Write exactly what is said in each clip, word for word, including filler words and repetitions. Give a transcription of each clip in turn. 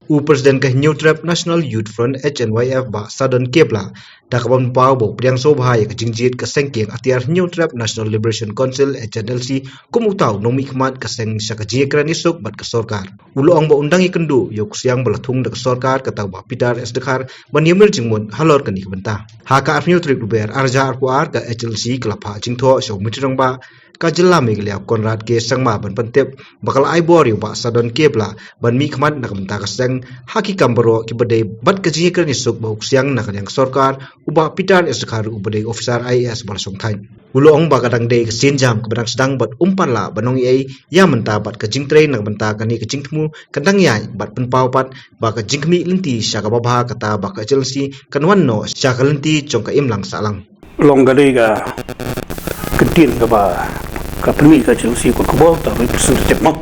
U President ka Hynñiewtrep National Youth Front, H N Y F, Bah Sadon Kebla, da kaba pynpaw ba u pdiang sngewbha ïa ka jingjied ka seng kieng atiar Hynñiewtrep National Liberation Council, H N L C, kum uta u nongmihkhmat ka seng sha ka jingïakren ïasuk bad ka sorkar. U la ong ba un dang ïakynduh ïa u ksiang ba la thung da ka sorkar, kata u Bah Peter S Dkhar, ban ïamir jingmut halor kane ka bynta. Ha ka arphew tarik Lber arhajar arphew ar, ka H N L C ka la phah jingthoh sha u Myntri Rangbah ka jylla Meghalaya, Conrad K Sangma, ban pyntip ba ka la ai bor ïa u Bah Sadon Kebla ban mihkhmat na ka bynta ka seng ha ki kam baroh kiba dei bad ka jingïakren ïasuk bad u ksiang na ka liang ka sorkar, u Bah Peter S Dkhar uba dei officer I A S ba la shongthait. U la ong ba ka dang dei ka sienjam kaba dang sdang bad um pat lah ban ong ei ei ïa mynta, bad ka jingtrei na ka bynta kane ka jingthmu ka dang ïaid bad pynpaw pat ba ka jingkhmih lynti sha kaba bha, kata ba ka H N L C kan wan noh sha ka lynti jong ka imlang sahlang. Long ka dei ka kyntien kaba ka pynmih ka H N L C kot khubor, ta representative mo.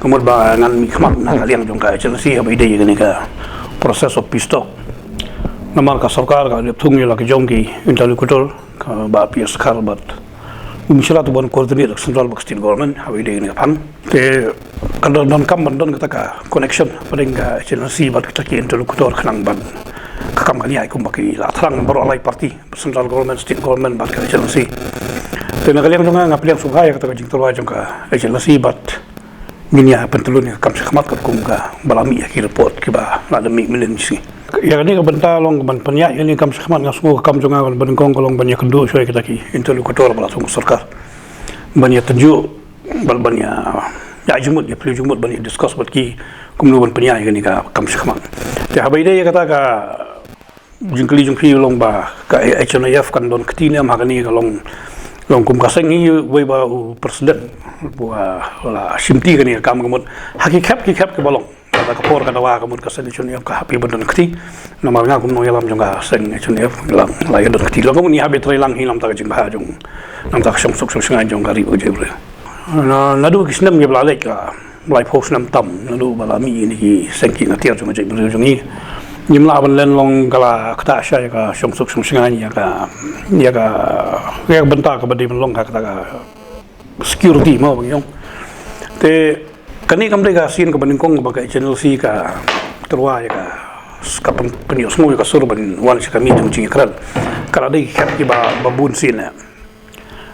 Ka mut ba ngan mihkhmat na ka liang jong ka H N L C haba ïadei kane ka process of peace talk. Namar ka sorkar ka la thung ïa la ki jong ki interlocutor, ka Bah P S Dkhar bad u Mynshuwa, uban coordinate central bad state government haba ïadei kane ka phang. Te ka don, donkam ban don kata ka connection hapdeng ka H N L C bad kita ki interlocutor khnang ban ka kam kan ïaid kumba ki la thrang baroh lai party, central government, state government bad ka H N L C. Te na ka liang jong nga, nga pdiang sngewbha ïa kata ka jingtyrwa jong ka H N L C bad ngin ïa pyntlun ïa ka kam shakhmat katkum kaba la mih ha ki report kiba la dang mih mynhynnin shi. Ïa kane ka bynta long ban pynïaid ïa kane ka kam shakhmat, nga sngew ka kam jong nga kaba nyngkong ka long ban ïakynduh shuwa ïa kita ki interlocutor ba la thung ka sorkar, ban ïatynjuh bad ban ïa, ïa jingmut, ïa plie jingmut, ban ïa discuss bad ki kumno ban pynïaid ïa kane ka kam shakhmat. Te haba ïadei ïa kata ka jingkylli jong phi long ba ka H N Y F kan don kti ne em ha kane, ka long, long kum ka seng hi wei ba u president ba la shimti kane ka kam, ka mut ha ki khep ki khep kiba long. Kata ka por ka dawa ka mut ka seng H N Y F ka hap ban don kti. Namar nga kum nongïalam jong ka seng H N Y F la, la ïa don kti. Long ka mut ngi hap ban trei lang hi namar ka jingbha jong, namar ka shongsuk shongshngaiñ jong ka ri bad ka jaitbynriew. Na, naduh ki snem kiba la leit, ka laiphew snem tam naduh ba la mih ïa kine ki seng kieng atiar jong ka jaitbynriew jong ngi, ngim lah ban len long ka la ktah sha ïa ka shongsuk shongshngaiñ, ïa ka, ïa ka, ïa ka bynta kaba dei ban long ka, kata ka security mo ba ngi ong. Te kane kam dei ka sien kaba nyngkong ba ka H N L C ka tyrwa ïa ka, ka pyn-, pynïohsngew ïa ka sur ban wan sha ka miej jong ka jingïakren. Ka la dei ki khep kiba, ba bun sien eh.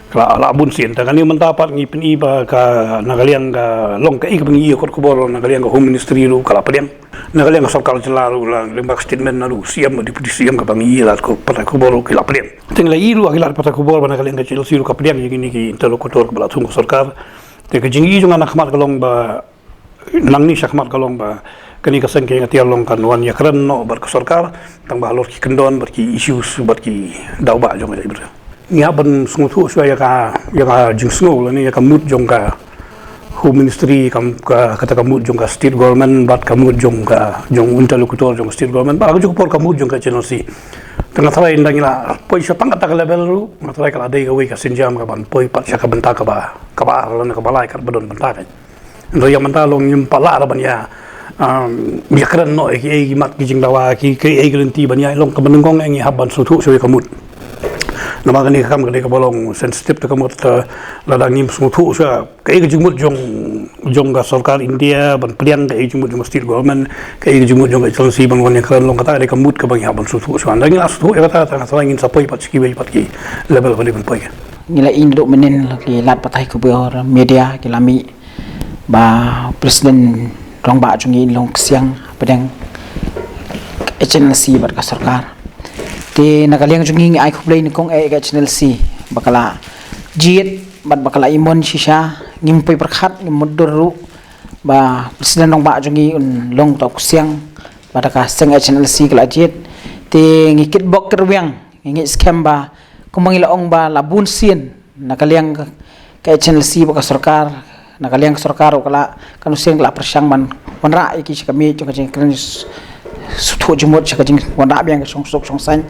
Ka la, la bun sien. Te kane mynta pat ngi pyni ba ka, na ka liang ka, long kaei kaba ngi ïoh kot khubor, na ka liang ka Home Ministry ruh ka la pdiang. Na ka liang ka sorkar jylla ruh, la, lyngba ka statement na ruh C M, Deputy C M, kaba ngi ïoh lad ko, pathai khubor ruh ki la pdiang. Te ngi la ïoh ruh ha ki lad pathai khubor ba na ka liang ka H N L C ruh ka pdiang ïa kine ki interlocutor kiba la thung ka sorkar. Te ka jingïohi jong nga na khmat ka long ba, nangne shakhmat ka long ba kane ka seng kieng atiar long kan wan ïakren noh bad ka sorkar, tang ba halor ki kyndon bad ki issues bad ki daw ba jong ka jaitbynriew. Ngi hap ban sngewthuh shuwa ïa ka, ïa ka jingsngew lane ïa ka mood jong ka Home Ministry, ka, ka, kata ka mood jong ka state government bad ka mood jong ka, jong interlocutor jong ka state government, bad ka jong ka por ka mood jong ka H N L C. Te nga tharai ynda ngi la poi sha tang kata ka level ruh, nga tharai ka la dei kawei ka sienjam ka ban poi pat sha ka bynta kaba, kaba ar lane kaba lai, kaba don bynta ka. Ynda ïa mynta long ngim pat lah ruh ban ïa, um, ïakren noh ïa kiei ki mat ki jingdawa, ki, kiei ki lynti ban ïa long, kaba nyngkong ngi hap ban sngewthuh shuwa ïa ka mood. Namar kane ka kam ka dei kaba long sensitive, te ka mut, eh, lada ngim sngewthuh shuwa kaei ka jingmut jong, jong ka sorkar India ban pdiang, kaei ka jingmut jong ka state government, kaei ka jingmut jong ka H N L C ban wan ïakren, long kata ka dei ka mood kaba ngi hap ban sngewthuh shuwa. Ynda ngi la sngewthuh ïa kata, te nga tharai ngin sa poi pat sha kiwei pat ki level ba dei ban poi. Ngi la ïohi naduh mynnin la ki lad pathai khubor, media ki la mih ba u President Rangbah jong ngi un long ksiang hapdeng H N L C bad ka sorkar. Te na ka liang jong ngi, ngi ai khublei nyngkong eh ïa ka H N L C ba ka la jied bad ba ka la imon shisha. Ngim poi pyrkhat, ngim mutdur ruh ba u President Rangbah jong ngi un long uta u ksiang ba da ka seng H N L C ka la jied. Te ngi kitbok kitrwiang, ngi ngeit skhem ba kumba ngi la ong ba la bun sien na ka liang ka, ka H N L C bad ka sorkar, na ka liang ka sorkar ruh ka la, ka nusien ka la pyrshang ban wanrah ïa ki sha ka miej jong ka jingkren, sngewthuh jingmut sha ka jingwanrah biang ka shongsuk shongsaiñ.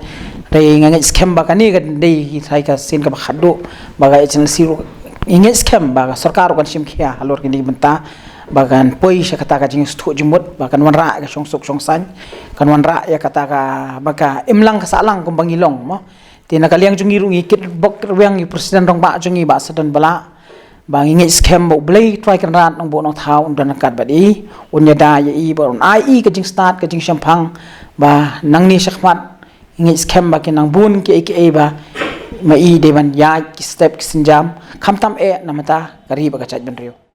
Hynrei nga ngeit skhem ba kane ka dei, hynrei ka sien kaba khatduh ba ka H N L C ruh, ngi ngeit skhem ba ka sorkar ruh kan shim khia halor kine ki bynta, ba kan poi sha kata ka jingsngewthuh jingmut, ba kan wanrah ïa ka shongsuk shongsaiñ, kan wanrah ïa kata ka, ba ka imlang ka sahlang kumba ngi long mo. Te na ka liang jong ngi ruh ngi kitbok kitrwiang ïa u President Rangbah jong ngi Bah Sadon Bala, ba ngi ngeit skhem ba U Blei Trai Kynrad Nongbuh Nongthaw un don ryngkat bad i, un ïada ïa i, ba un ai i ka jingstad, ka jingshemphang, ba nangne shakhmat ngi ngeit skhem ba ki nang bun kiei kiei ba ma i dei ban ïaid ki step ki sienjam, khamtam eh na ka bynta ka ri bad ka jaitbynriew.